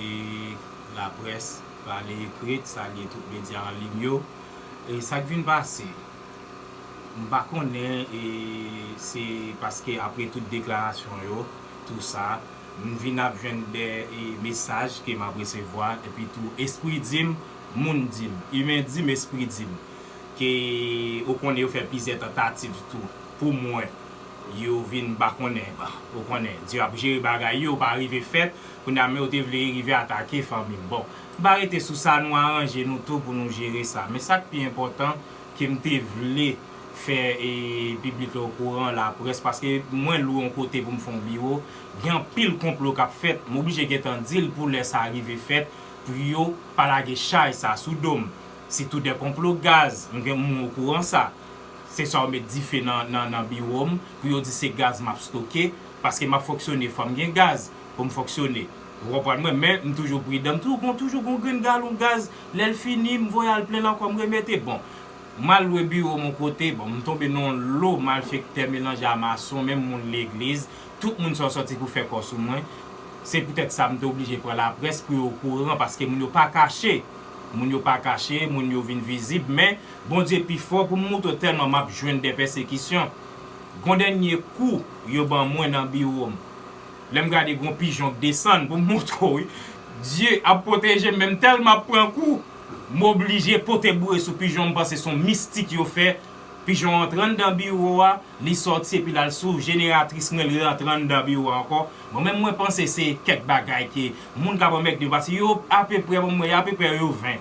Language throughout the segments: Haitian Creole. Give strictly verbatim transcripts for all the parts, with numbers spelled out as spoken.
e, laprès, pale ekri, salye tout medya an liy yo. E sa k vin pase, m pa konnen, e se paske apre tout deklarasyon yo, tou sa, m vin ap jwenn de, e, mesaj ke m ap resevwa, epi tou espri di m, moun di m, imen di m, espri di m, ke ou konnen yo fè plizyè tantativ tou pou mwen. Yo vin, m pa konnen, ou konnen, Dye ap jere bagay yo, pa rive fèt, kounye a, men yo te vle rive atake fanmi m. Bon, m pa rete sou sa, nou aranje nou tou pou nou jere sa. Men sa k pi enpòtan, ke m te vle fè, e, piblik la okouran, laprès, paske mwen lwe yon kote pou m fè yon biwo, gen anpil konplo k ap fèt, m oblije gentan di l pou lè sa rive fèt, pou yo pa lage chay sa sou do m. Sitou de konplo gaz, m gen moun okouran sa. Se swa yo met dife nan, nan, nan biwo m, pou yo di se gaz m ap stoke, paske m ap fonksyone, fò m gen gaz pou m fonksyone. Ou konprann mwen, men m toujou pridan, m toujou gon, toujou gon grenn galon gaz, lè l fini, m voye al plen l ankò, m remete. Bon, m al lwe biwo m yon kote, bon, m tonbe nan yon lo malfektè melanje a mason, menm moun legliz, tout moun sa yo sòti pou fè kò sou mwen. Se poutèt sa m te oblije pran laprès pou yo okouran, paske moun yo pa kache. Moun yo pa kache, moun yo vin vizib, men Bondye pi fò pou m moutre w tèlman m ap jwenn de pèsekisyon. Gon dènye kou yo ban mwen nan biwo m. Lè m gade gon pijon k desann pou m moutre w, wi. Dye ap pwoteje m, men m tèlman ap pran kou, m oblije pote boure sou pijon, m panse se yon mistik yo fè. Pijon an antre anndan biwo a, li sòti epi l al sou jeneratris mwen, li rantre anndan biwo a ankò. Bon, men mwen panse se kèk bagay ke moun k ap anmègde yo, paske yo apeprè, bon, mwen, apeprè yo ven.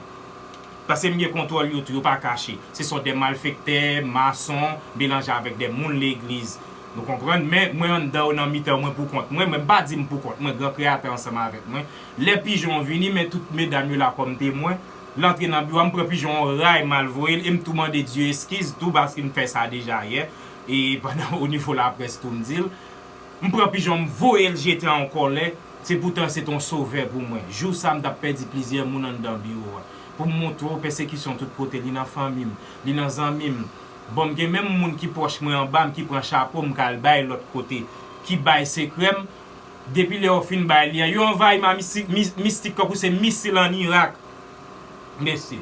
Paske m gen kontwòl yo tou, yo pa kache. Se sòt de malfektè, mason, melanje avèk de moun legliz. Nou konprann? Men mwen anndan yo nan mitan mwen pou kont mwen, mwen m pa di m pou kont mwen, Gran Kreyatè ansanm avèk mwen. Lè pijon an vini, men tout medam yo la kòm temwen. L antre nan biwo a, m pran pijon an ray, m al voye l, e m tou mande Dye eskiz tou, paske m fè sa deja yè. E pandan o nivo laprès tou, m di l, m pran pijon, m voye l jete an kòlè. Se poutan se t on sovè pou mwen. Jou sa, m t ap pèdi plizyè moun anndan biwo a. Pou m montre w, pèsekisyon tout kote, li nan fanmi m, li nan zanmi m. Bon, m gen menm moun ki pwòch mwen anba m, ki pran chapo m, k al bay lòt kote, ki bay sekrè m. Depi lè yo fin bay li an, yo anvayi m a mistik, mis-, mistik kankou se misil ann Irak. Mesye,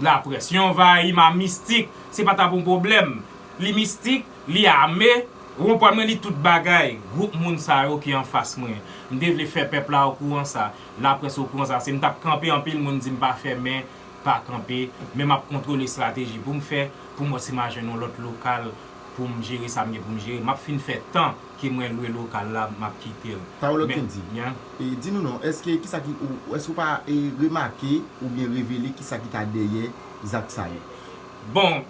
laprès, yo anvayi m a mistik, se pa t ap yon pwoblèm. Li mistik, li ame, ou konprann mwen, li tout bagay. Gwoup moun sa yo ki anfas mwen. M te vle fè pèp la okouran sa, laprès okouran sa. Se m t ap kanpe, anpil moun di m pa fè, men pa kanpe, men m ap kontwole estrateji pou m fè, pou m wè si m a jwenn yon lòt lokal, pou m jere sa m gen pou m jere. M ap fin fè tan ke mwen lwe lokal la, m ap kite l. Tawològ Kendy, e, di nou non, èske, kisa ki, ou, èske ou pa, e, remake oubyen revele kisa ki ta dèyè zak sa yo? Bon,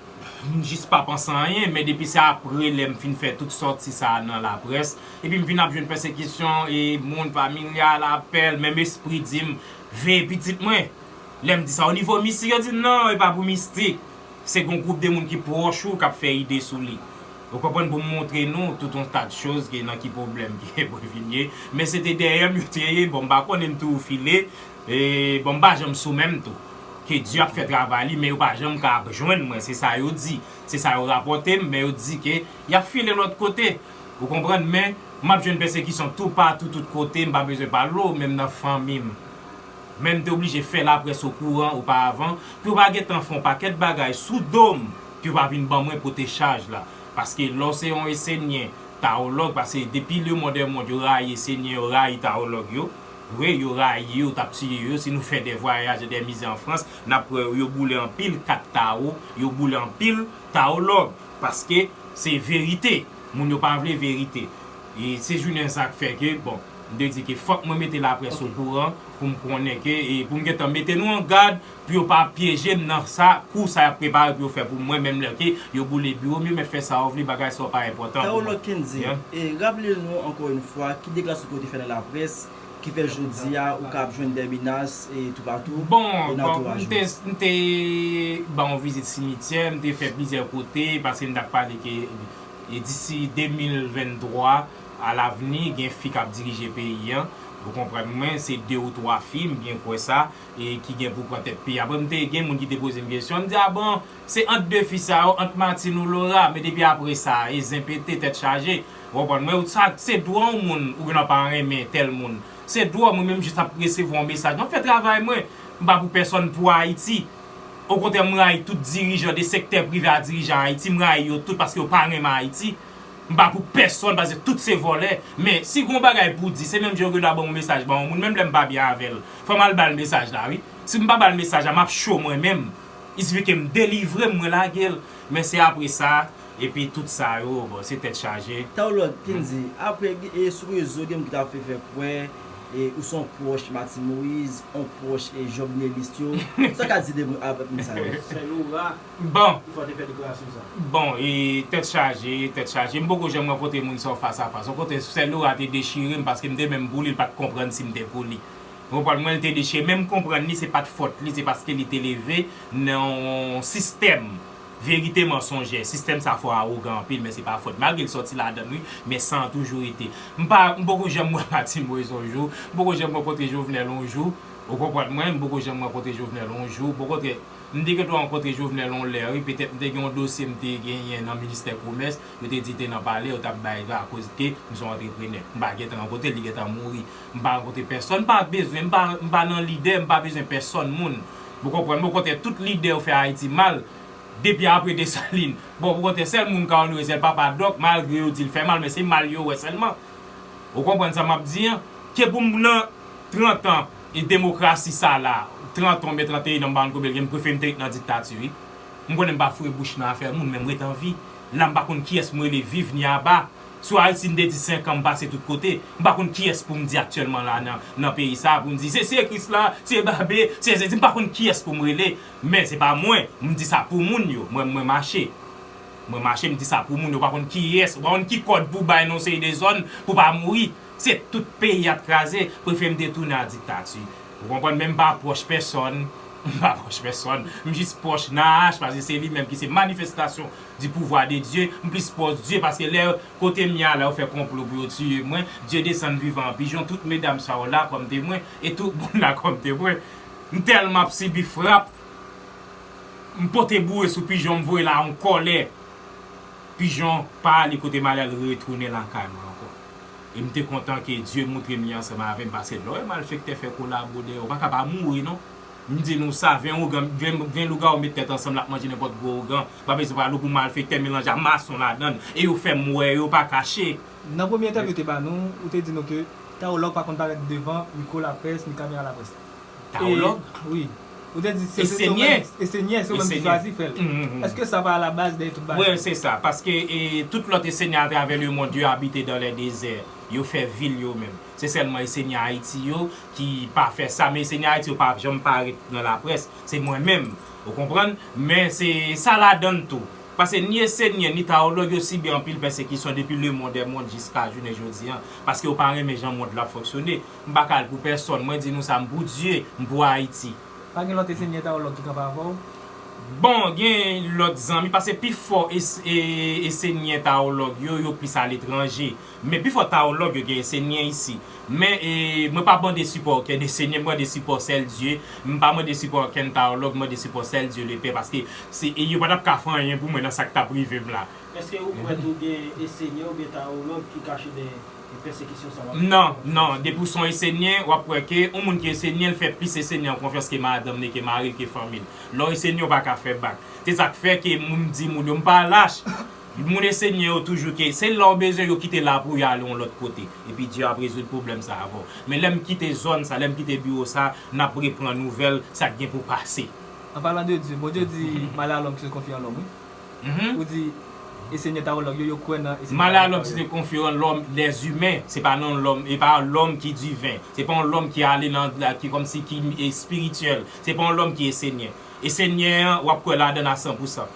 m jis pa panse anyen, men depi se apre lè m fin fè tout sòti sa a nan laprès, epi m vin ap jwenn pèsekisyon, e moun, familya, lapèl, menm espri di m, veye pitit mwen. Lè m di sa, o nivo mistik, yo di m, non, e pa pou mistik. Se gon gwoup de moun ki pwòch ou k ap fè ide sou li. Ou konprann, pou m montre nou tout yon ta de choz ke nan ki pwoblèm ke pou vin ye. Men se te dèyè m yo te ye, bon, m pa konnen, m tou file. E, bon, m pa janm sou men m tou. Ke Dye ap fè travay li, men yo pa janm ka ap jwenn mwen. Se sa yo di. Se sa yo rapòte m, men yo di ke y ap file lòt kote. Ou konprann? Men m ap jwenn pèsekisyon toupatou, tout kote. M pa bezwen pale w, menm nan fanmi m. Men m te oblije fè laprès okouran oparavan, pou yo pa gentan fè yon pakèt bagay sou do m, pou yo pa vin ban mwen pote chaj la. Paske lè w se yon Esenyen, tawològ, paske depi lemond dè mond, yo rayi Esenyen, yo rayi tawològ yo. Wi, yo rayi yo, t ap tiye yo. Si nou fè de vwayaj, de mize an Frans, n ap wè yo boule anpil kat tawo, yo boule anpil tawològ. Paske se verite. Moun yo pa vle verite. E se jounen sa k fè ke, bon, m te di ke fòk mwen mete laprès okouran pou m konnen ke, e pou m gentan mete nou an gad, pou yo pa pyeje m nan sa, kou sa y ap prepare pou yo fè pou mwen, menm lè ke yo boule biwo m, yo mèt fè sa yo vle, bagay sa yo pa enpòtan pou mwen. Tawològ Kendy, e raple nou ankò yon fwa, ki deklarasyon ke w te fè nan laprès, ki fè jodi a, ou ka ap jwenn de menas, e toupatou, bon, e nan antouraj ou? Bon, m te, m te ba yon vizit simityè, m te fè plizyè kote, paske m t ap pale ke, e disi de mil venntwa, alavni, gen fi k ap dirije peyi an. Ou konprann mwen, se de ou twa fi, m byen kwè sa, e ki gen pou pran tèt peyi. Apre, m te gen moun ki te poze m kesyon, m di, a bon, se ant de fi sa yo, ant Martine ou Laura, men depi apre sa, e zen pete, tèt chaje. Ou konprann mwen, sa, se dwa yon moun, ou genlè pa renmen tèl moun. Se dwòl, mwen menm jis ap resevwa yon mesaj. M ap fè travay mwen. M pa pou pèsonn, pou Ayiti. Okontrè, m rayi tout dirijan de sektè prive a dirijan Ayiti. M rayi yo tout paske yo pa renmen Ayiti. M pa pou pèsonn paske tout se vòlè. Men, si gon bagay pou di, se menm jan yo gen dwa ban m yon mesaj, ban yon moun, menm lè m pa byen avè l. Fò m al ba l mesaj la, wi. Si m pa ba l mesaj la, m ap cho mwen menm. Il sifi ke m delivre m, mwen lage l. Men se apre sa, epi tout sa yo, bon, se tèt chaje. Taològ, Kendy, apre, e, sou rezo, gen moun ki ta fè, fè kwè, e, ou se yon pwòch Martine Moïse, yon pwòch, e, Jovenelis yo. Sa ka di de moun, avèk moun sa yo? Sè Laura, bon, ki fò te fè deklarasyon sa. Bon, e, tèt chaje, tèt chaje. M poko janm rankontre moun sa yo fas a fas. Okontrè, sè Laura te dechire m paske m te menm pou li, li pa t konprann si m te pou li. Ou konprann mwen, li te dechire. Men m konprann li, se pa t fòt li, se paske li te leve nan yon sistèm verite mansonjè. Sistèm sa fè w awogan anpil, men se pa fòt. Malgre l sòti ladan l, wi, men sa an toujou rete. M pa, m poko janm wè Martine Moïse yon jou, m poko janm rankontre Jovenel yon jou. Ou konprann mwen, m poko janm rankontre Jovenel yon jou. Okontrè, m te gentan rankontre Jovenel yon lè, wi, petèt m te gen yon dosye m te genyen nan ministè komès, yo te di te nan palè, yo t ap bay akoz ke m se yon antreprenè. M pa gentan rankontre l, li gentan mouri. M pa rankontre pèsonn, m pa bezwen, m pa, m pa nan lide, m pa bezwen pèsonn moun. Ou konprann? Okontrè, tout lide yo fè Ayiti mal, depi apre Desalin. Bon, okontrè, sèl moun ka onore, sèl Papa Dòk, malgre yo di l fè mal, men se mal yo wè sèlman. Ou konprann sa m ap di an? Ke pou m nan trant an e demokrasi sa la, trant an oubyen tranteyen an, m pa konn konbyen l gen, m prefere m te ret nan diktati, wi. M konnen m pa foure bouch nan afè moun, men m ret an vi. La, m pa konn kiyès m rele, viv ni aba. Sou Ayiti, m te di senk an, m pase tout kote. M pa konn kiyès pou m di aktyèlman la nan, nan peyi sa a, pou m di, se, se Krisla, se Babe, se, se, m pa konn kiyès pou m rele. Men se pa mwen, m di sa pou moun yo. Mwen, mwen mache. Mwen mache, m di sa pou moun yo. Pa konn kiyès, ou pa konn ki kòd pou bay nan yon seri de zòn pou pa mouri. Se tout peyi a t kraze, prefere m te tounen a diktati. Ou konprann? Men m pa pwòch pèsonn, m pa pwòch pèsonn. M jis pwòch Nahash, paske se li menm ki se manifestasyon du pouvoir de Dieu. M plis pwòch Dye, paske lè kote m ye a la, yo fè konplo pou yo tiye mwen. Dye desann vivan an pijon, tout medam sa yo la kòm temwen, e tout moun la kòm temwen. M tèlman ap sibi frap, m pote boure sou pijon, m voye l a yon kòlè. Pijon pa ale kote m ale, al retounen lakay mwen ankò. E m te kontan ke Dye montre m li ansanm avè m, paske lè w wè malfektè fè kolabo dèyè, ou pa ka pa mouri non. M di nou sa, ven ougan, ven, ven lougawou met tèt ansanm, l ap manje nenpòt gwo ougan. Pa bezwen pale pou malfektè melanje a mason ladan l. E yo fè m wè, yo pa kache. Nan premye entèvyou ou te ba nou, ou te di nou ke Taològ pa konn parèt devan mikwo laprès ni kamera laprès. Taològ? Wi. Ou te di se, se, Esenyè, se yo menm ki chwazi fè l. Èske sa pa alabaz dèyè tout bagay? Wi, se sa. Paske, e, tout lòt Esenyè atravè lemond, yo abite dans les déserts. Yo fè vil yo menm. Se sèlman Esenyè Ayiti yo ki pa fè sa. Men Esenyè Ayiti yo pa janm parèt nan laprès. Se mwen menm. Ou konprann? Men se sa ladan l tou. Paske ni Esenyè, ni Taològ, yo sibi anpil pèsekisyon depi lemond dè mond jiska jounen jodi an. Paske yo pa renmen jan mond la fonksyone. M pa ka al pou pèsonn. Mwen di nou sa, m pou Dye, m pou Ayiti. Pa gen lòt Esenyè Taològ ki kanpe avè w? Bon, gen lòt zanmi, paske pi fò es-, e, Esenyè Taològ yo, yo plis aletranje. Men pi fò Taològ yo gen Esenyè isi. Men, e, mwen pa mande sipò okenn Esenyè, m mande sipò sèl Dye. M pa mande sipò okenn Taològ, m mande sipò sèl Dye Lepè, paske se, e, yo pa t ap ka fè anyen pou mwen nan sa k t ap rive m la. Èske ou kwè tou gen Esenyè oubyen Taològ ki kache dèyè pèsekisyon sa w ap... Non, non, depi w se yon Esenyè, w ap wè ke yon moun ki Esenyè, l fè plis Esenyè an konfyans ke madanm li, ke mari l, ke fanmi l. Lè w Esenyè, w pa ka fè bak. Se sa k fè ke moun di moun yo, m pa lach. Moun Esenyè yo toujou ke, se lè w bezwen yo kite la pou y ale yon lòt kote. Epi Dye ap rezoud pwoblèm sa avè w. Men lè m kite zòn sa, lè m kite biwo sa, n ap repran nouvèl sa k gen pou pase. An palan de Dye, Bondye di, malè a lòm ki se konfye an lòm, wi. Ou di, Esenyè Taològ yo, yo kwè nan Esenyè Taològ yo. Malè a lòm ki se konfye an lòm, lèzimen. Se pa nan lòm, e pa lòm ki diven. Se pa yon lòm ki ale nan, la, ki kòmsi ki espirityèl. Se pa yon lòm ki Esenyè. Esenyè an, w ap kwè ladan l a san pou san.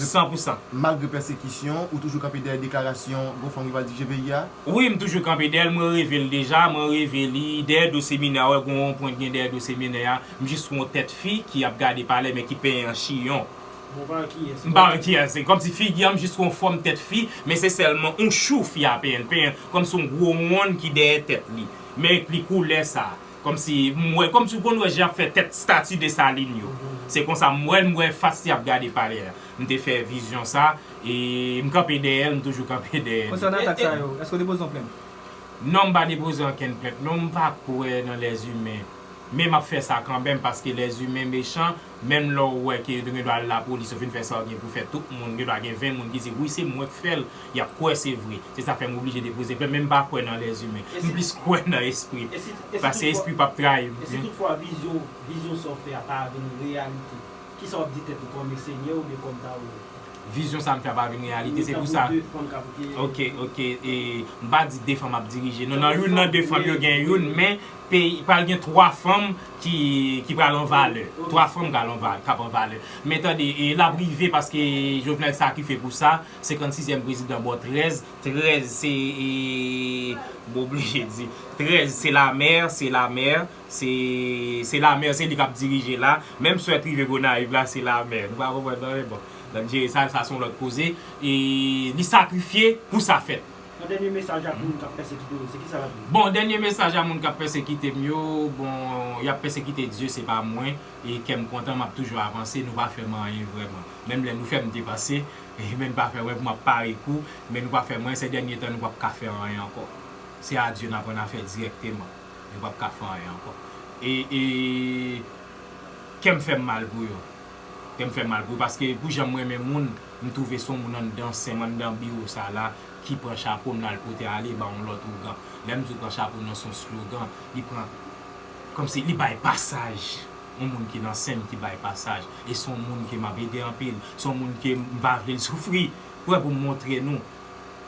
San pou san. Malgre pèsekisyon, ou toujou kanpe dèyè deklarasyon gon fanm ki pral dirije peyi a? Wi, m toujou kanpe dèyè l, mwen reve l deja, mwen reve li dèyè do seminè a, wè gon wonpwen ki gen dèyè do seminè a, m jis wè yon tèt fi ki ap gade palè men ki penyen an chiyon. Bon, pa wè kiyès. M pa wè kiyès, se kòmsi figi an, m jis wè yon fòm tèt fi, men se sèlman yon chou fi a penyen, l penyen kòmsi yon gwo wonn ki dèyè tèt li. Men li koulè sa. Kòmsi, m wè, kòmsi w konn wè jan y ap fè tèt estati Desalin yo. Se konsa m wè l, m wè fas li ap gade palè a. M te fè vizyon sa, e m kanpe dèyè l, m toujou kanpe dèyè l. Konsènan atak sa yo, èske w te poze yon plent? Non, m pa depoze ankenn plent non, m pa kwè nan lèzimen. Men m ap fè sa kanmenm paske lèzimen mechan, menm lè w wè ke yo te gen dwa al lapolis, yo fin fè sa yo gen pou fè, tout moun, gen dwa gen ven moun ki di wi se mwen k fè l, y ap kwè se vre. Se sa fè m oblije depoze plent, men m pa kwè nan lèzimen. M plis kwè nan espri. Paske espri p ap trayi m. E si toutfwa vizyon, vizyon sa w fè a pa vin reyalite, kisa w ap di tèt ou kòm Senyè oubyen kòm Tawo? Vizyon sa m fè a pa vin reyalite, se pou sa. Ok, ok, e m pa di de fanm ap dirije. Non, nan youn nan de fanm yo gen youn, men peyi pral gen twa fanm ki, ki pral an valè. Twa fanm pral an valè, k ap an valè. Men tande, e l ap rive paske Jovenel sakrifye pou sa, senkannsizyèm prezidan bò trèz, trèz se, e, m oblije di, trèz se lamè, se lamè, se, se lamè, se li k ap dirije la. Menm swèt rive Gonayiv la, se lamè. Nou pa konprann non, men bon. Nan jere sa, sa se yon lòt koze. E li sakrifye pou sa fèt. Yon dènye mesaj ak moun k ap pèsekite w, se kisa l ap di? Bon, dènye mesaj a moun k ap pèsekite m yo, bon, y ap pèsekite Dye, se pa mwen. E kè m kontan, m ap toujou avanse, nou pa fè m anyen vrèman. Menm lè nou fè m depanse, e men nou pa fè mwen pou m ap pare kou, men nou pa fè mwen, se dènye tan nou p ap ka fè anyen ankò. Se a Dye n aprann afè dirèkteman. Yo p ap ka fè anyen ankò. E, e kè m fè m mal pou yo. Kè m fè m mal pou yo, paske pou jan m renmen moun, m twouve se yon moun anndan sen m, anndan biwo sa la, ki pran chapo m l al pote ale ba yon lòt ougan. Lè m di w pran chapo m nan se yon slogan, li pran, kòmsi li bay pasaj. Yon moun ki nan sen m ki bay pasaj. E se yon moun ke m ap ede anpil. Se yon moun ke m pa vle l soufri. Prè pou m montre nou.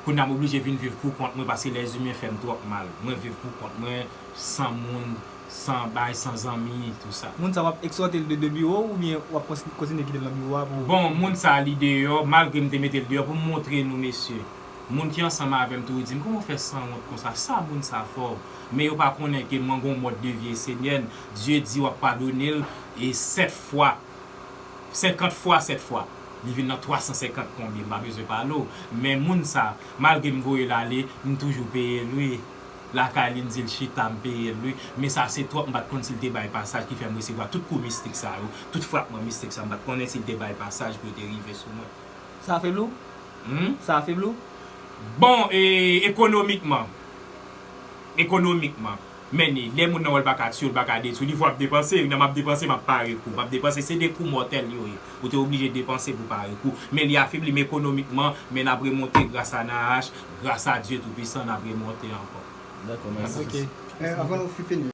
Kounye a m oblije vin viv pou kont mwen paske lèzimen fè m twòp mal. Mwen viv pou kont mwen, san moun, san bay, san zanmi, tou sa. Moun sa w ap eksòte l de, de biwo w oubyen w ap konsi-, kontinye kite l nan biwo a pou... Bon, moun sa li deyò, malgre m te mete l deyò pou m montre nou, mesye. Moun ki ansanm avè m toujou di m, kòman w fè sanwont konsa? Sa moun sa fè w? Men yo pa konnen ke mwen gon mòd de vi Senyè n, Dye di w ap padone l e sèt fwa. Senkant fwa sèt fwa. Li vin nan twa san senkant konbyen, m pa bezwen pale w. Men moun sa, malgre m voye l ale, m toujou peye l wi. Lakay li, m di l chita, m peye l wi. Men sa se twòp, m pa t konn si l te bay pasaj ki fè m resevwa tout kou mistik sa yo, tout frapman mistik sa, m pa t konnen si l te bay pasaj pou yo te rive sou mwen. Sa afebli w? Hmm? Sa afebli w? Bon, e, ekonomikman. Ekonomikman. Men ni, lè moun nan wè l pa ka tiye w, l pa ka detwi w, li fò ap depanse. Nan m ap depanse, m ap pare kou. M ap depanse, se de kou mòtèl yo ye. Ou te oblije depanse pou pare kou. Men li afebli m ekonomikman, men n ap remonte gras a N A H, gras a Dye Toupisan, n ap remonte ankò. Dakò, mèsi. Ok. Eh, avan nou fini.